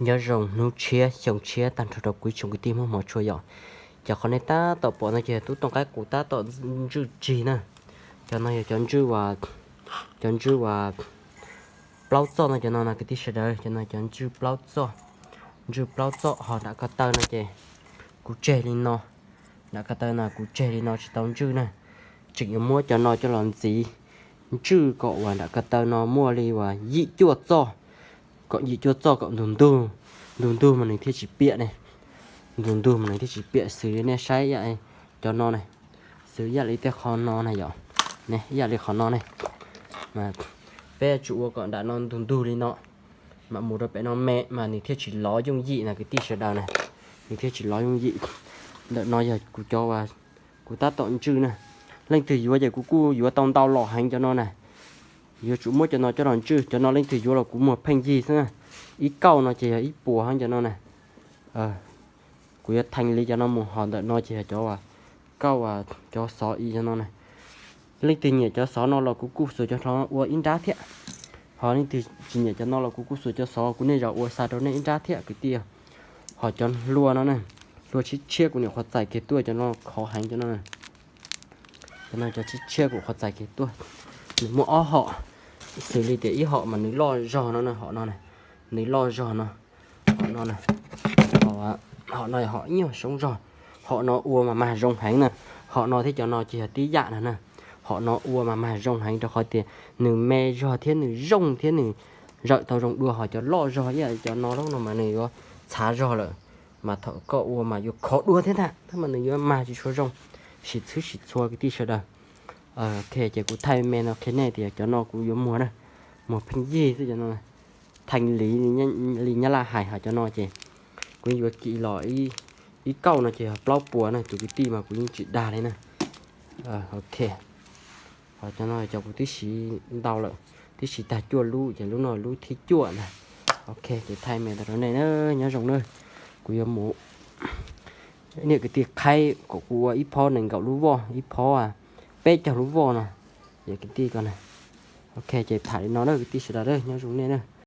Nyob zoo hnub tshiab xyoo tshiab tag nrho rau kuv ib tsoom kwv tij Hmoob hmov tshua yom. Cov qhov nej tab tom pom no ces yog tub tooj qaib qus tab tom ntswj tsig na. Cov no yog cov ntswj, cov ntswj uas plaub txoj no, cov no no kwv tij sawv daws, cov no cov ntswj plaub txoj. Ntswj plaub txoj ho nram ko taw no ces kuv tseg li no. Nram ko taw no kuv tseg li no tsis tau ntswj na. Tseem yuav muab cov no coj los ntxiv ntswj kom uas nram ko taw no muaj li uas yim cuaj txoj, kom yim cuaj txoj kom ntug ntug, ntug ntug mas nws thiaj tsis piam ne. Ntug ntug mas nws thiaj tsis piam. Xws li nej saib ib yam cov no ne, xws ib yam li tej qhov no na yom, ne ib yam li qhov no ne, peb yuav tsum ua kom nram no ntug ntug li no, mam mus rau pem no me mas nws thiaj tsis lov yooj yim na kwv tij sawv daws na. Nws thiaj tsis lov yooj yim. Ntawm no yog kuv cov uas kuv tab tom ntswj na. Leej twg yuav ces kuv kuj yuav tau ntau los heev cov no na. Yuav tsum muab cov no coj los ntswj. Cov no leej twg yuav los kuv muag pheej yig xwb na. Ib kauj no ces yog ib puas heev cov no na. Kuv yuav theej li cov no mus, ho ntawm no ces yog cov uas kauj, cov xov i cov no na. Leej twg nyiam cov xov no los kuv kuj xuas cov no ua ib nrab thiab. Ho leej twg tsis nyiam cov no los kuv kuj xuas cov xov kuv niaj zaus ua xa rau nej ib nrab thiab kwv tij. Ho cov hlua no na, hlua tshiab tshiab kuv niam qhuav txais kiag tuaj, cov no khov heev cov no. Cov no cov tshiab tshiab kuv qhuav txais kiag tuaj. Nws muaj ob hom, xws li tias ib hom mas nws loj zog no, hom no, nws loj zog no. Hom no, hom no hom nyuag soob zog. Hom no ua mas mag zoo heev na. Hom no thiab cov no ces yog tib yam na na. Hom no ua mas mag zoo heev rau qhov tias nws me zog thiab nws zoo thiab nws zawm tau zoo dua. Ho cov loj zog ib yam cov no no mas nws yuav txhav zog lawm, mas thaum koj ua mas yuav khov dua thiab ntag, tab mas nws yuav mag tsis tshua zoo. Sim txhwb sim txhua kwv tij sawv daws. Ok, ces kuv thaij me no qhia nej tias cov no kuv yuav muag na, muag pheej yig xwb cov no. Theej li, li Nyab Laj hais, ho cov no ces kuv yuav kis los ib kauj no ces yog plaub puas na, tus kwv tij mas kuv yeej tsis dag li na. Ok, ho cov no cov kuv twb siv ntau lawm, twb siv tag cuaj lub ces lub no lub thib cuaj ntag. Ok, ces thaij me ntawd rau nej na, nyob zoo na. Kuv yuav mus, niam kwv tij qhaib kom kuv ua ib phob nees nkaum lub voj, ib phob peb caug lub voj no, ces kwv tij ko na. Ok, ces tham li no na kwv tij sawv daws, nyob zoo nej na.